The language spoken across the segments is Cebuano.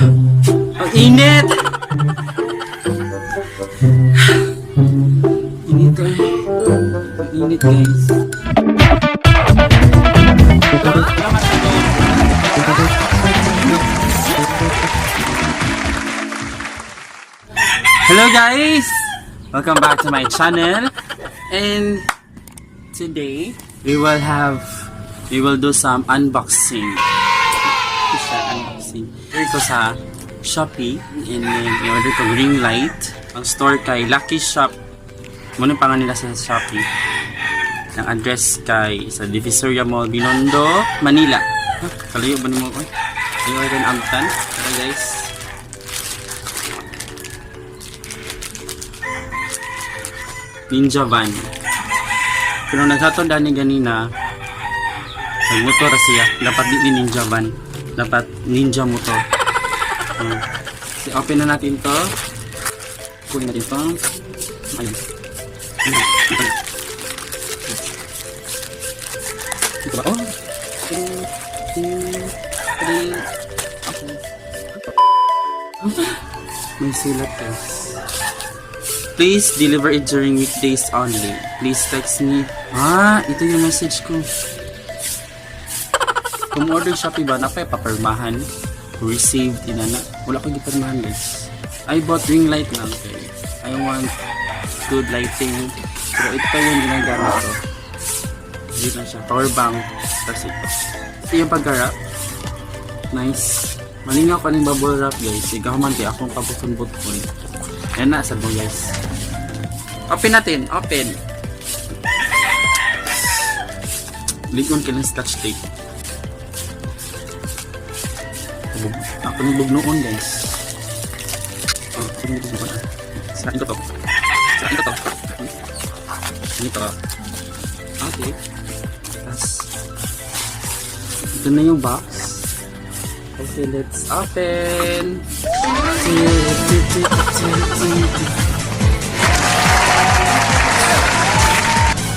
Ang init! Init eh. Ang init, guys. Hello guys! Welcome back to my channel. And today we will do some unboxing. Ito siya, unboxing. Order ko sa Shopee and then i-order ko ring light. Ang store kay Lucky Shop. Muna yung pangalan nila sa Shopee. Ang address kay sa Divisoria Mall, Binondo, Manila. Huh, kalayo ba nimo ko? Ayaw rin amtan. Tara guys. Ninja van. Pero naghatod ani ganina, nagmotor ra siya. Dapat di ni ninja van. Dapat ninja motor. So, open na natin to. Kunin natin to. Ayun. Ayun. Ito. Ito ba? Oh! 3, 2, 3. Okay. May sulat, guys. Please deliver it during weekdays only. Please text me. Ah, ito yung message ko. Kung order Shopee ba, napay papirmahan. Received, inana. Wala ko gipirmahan, guys. I bought ring light lang kay I want good lighting. Pero ito yung ginagamit ko. Hindi na siya. Power bank. Tapos ito. Ito yung pagka-wrap. Nice. Malingaw ko ning bubble wrap, guys. Ikaw man kay akong kabuton-buton. Ayan na, sa guys. Open natin. Open. Ligon ka ng scotch tape. Ako nang bugnoon, guys. Oh, ako nang bugnoon. Sirain ko to. Sirain ko to. Ganito. Okay. Tapos, ito na yung box. Okay, let's open.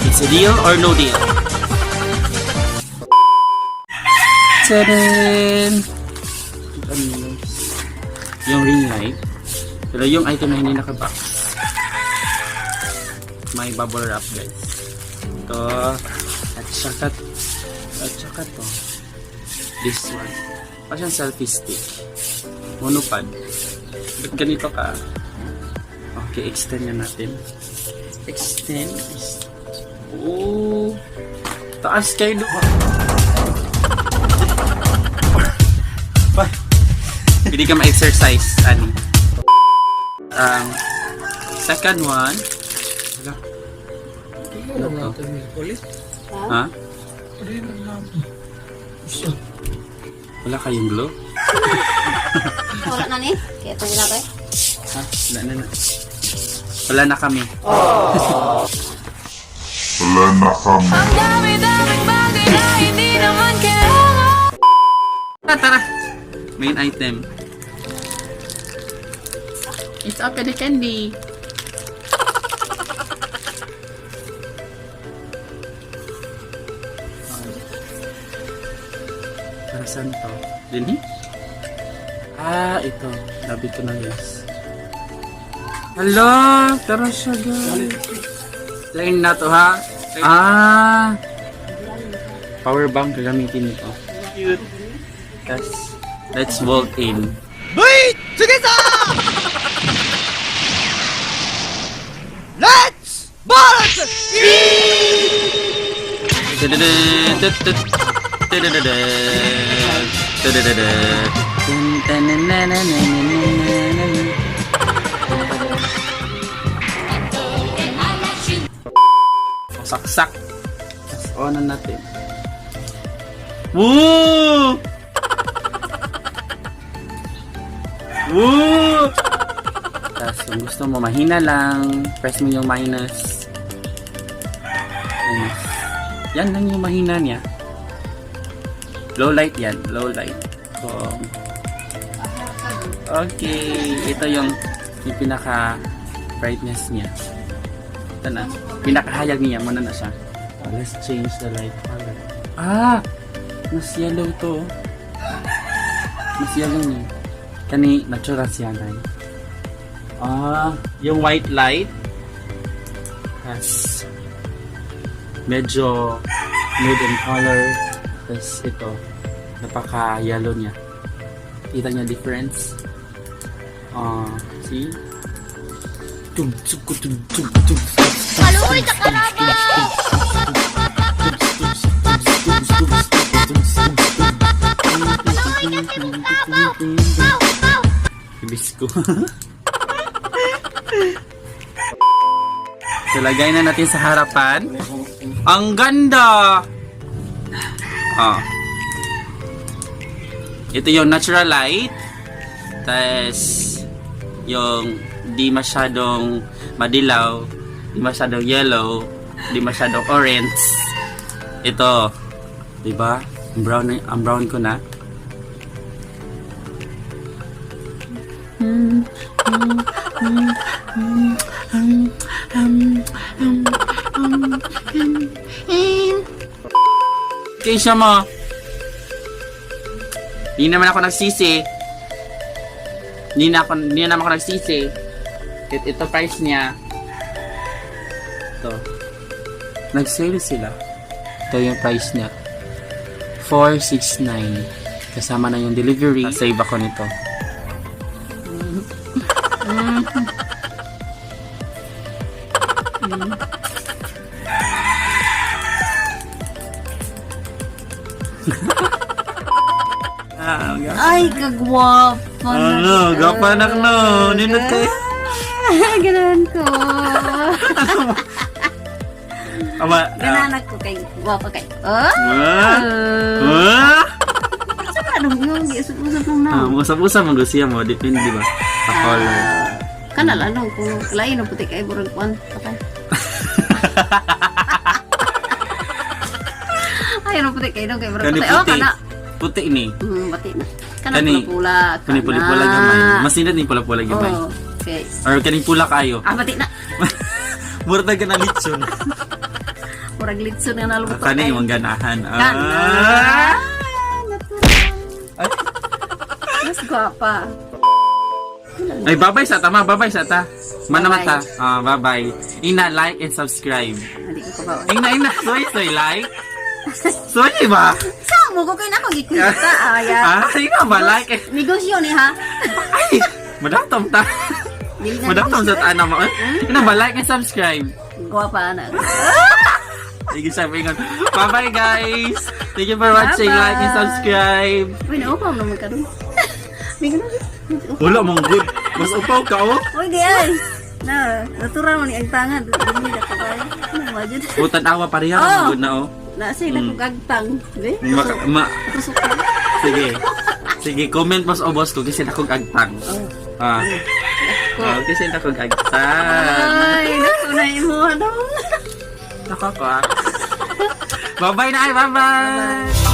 It's a deal or no deal? Tadaan! Ano yung ring light. Pero yung item na hindi nakabox, may bubble wrap, guys. Ito. At saka to. This one. Parang siyang selfie stick. Monopod. Ba't ganito ka? Okay, extend na natin. Extend. Oh. Taas kayo doon. Hindi ka ma-exercise, ani. Second one. Wala. Ano to? Ha? Wala kayong glue? Wala na ni. Kaya ito nila ba? Ha? Wala na na. Wala na kami. Wala na kami. Ang dami-daming bagay na hindi naman kailangan. Tara, tara! Main item. It's open the candy. Para saan to? Dinhi? Ah, ito. Labi ko na, guys. Hala! Tara siya, guys. Train na to, ha? Ah! Power bank gagamitin nito. Cute. Tapos, let's walk in. Together! Let's bolt! Saksak. Tapos on na natin. Woo! Woo! Tapos kung gusto mo mahina lang, press mo yung minus. Minus. Yan lang yung mahina niya. Low light yan, low light. So, okay, ito yung pinaka brightness niya. Ito na. Pinakahayag niya, muna na siya. Let's change the light color. Ah! Mas yellow to. Mas yellow niya. Kani, natural siya na. Ah, yung white light has medyo nude in color. Tapos ito, napaka-yellow niya. Kita niya difference? Ah, see? Tum, tum, tum, tum, tum, Kaluoy sa karabaw! Ibis ko. So, lagay na natin sa harapan. Ang ganda! Ah. Ito yung natural light. Tapos, yung di masyadong madilaw, di masyadong yellow, di masyadong orange. Ito, di ba? Ang brown ko na. Kaysa mo. Hindi naman ako nagsisi. Hindi naman ako nagsisi. Ito price niya. Ito. Nag-sale sila. Ito yung price niya. 469. Kasama na yung delivery. Save ako nito. Ah, Ay, kagwapo na. Ano, gapanak no. Nindot kayo. Ganahan ko. Ama, ah. Ganahan ako kay gwapa kay. Oh! Ah? Ah? Sa anong yung giusap-usap nung na. Ah, usap-usap ang gusto mo, depende ba? Sa color. Kanal ano kung lain ang puti kay burag kuan patay. Ay, ano puti kay no kay burag Kani patay. Oh, puti. kana. Puti ni. Bati na. Kana Kani- pula-pula. Kani pula-pula gamay. Mas nindot ni pula-pula gamay. Oh, okay. Or kani pula kayo. Ah, bati na. Mura na ka na litson. Murag litson nga naluto. Kani imong ganahan. Kana. Ah. Natural. Ay. Mas gwapa. Ay, babay sa ta, ma. Babay sa ta. Mana Bye-bye. mata. Ah, bye-bye. Ina, like and subscribe. Hindi ko kabaw. Ina, ina. Soy, soy, like. Soy ba? Sa mo ko kay nako gikwenta. Aya. Ah, ina ba, like. and- Negosyo ni ha. Ay, madatom ta. Dili na Madatom sa negosyo. tana mo. Ina ba, like and subscribe. Gwapa na. Sige, sabi ingon. Bye-bye, guys. Thank you for watching. Like and Bye-bye. subscribe. Uy, naupaw naman ka dun. May ganun. Wala mong good. Mas upaw ka, oh. Uy, di ay. Na, natural man ni ang tangan. Dili na ka ba? Ano ba dyan? O, tanawa pareha. Oh. Oh. Good na, oh. Na, siya na kong agtang. Di? Ma, ma, Tusok ka. sige. Sige, comment mas obos ko kasi nakong agtang. Oh. Ah. Ah, kasi nakong agtang. Ay, naku na imo. Ano? Nako ko, ah. Bye-bye na ay, bye-bye.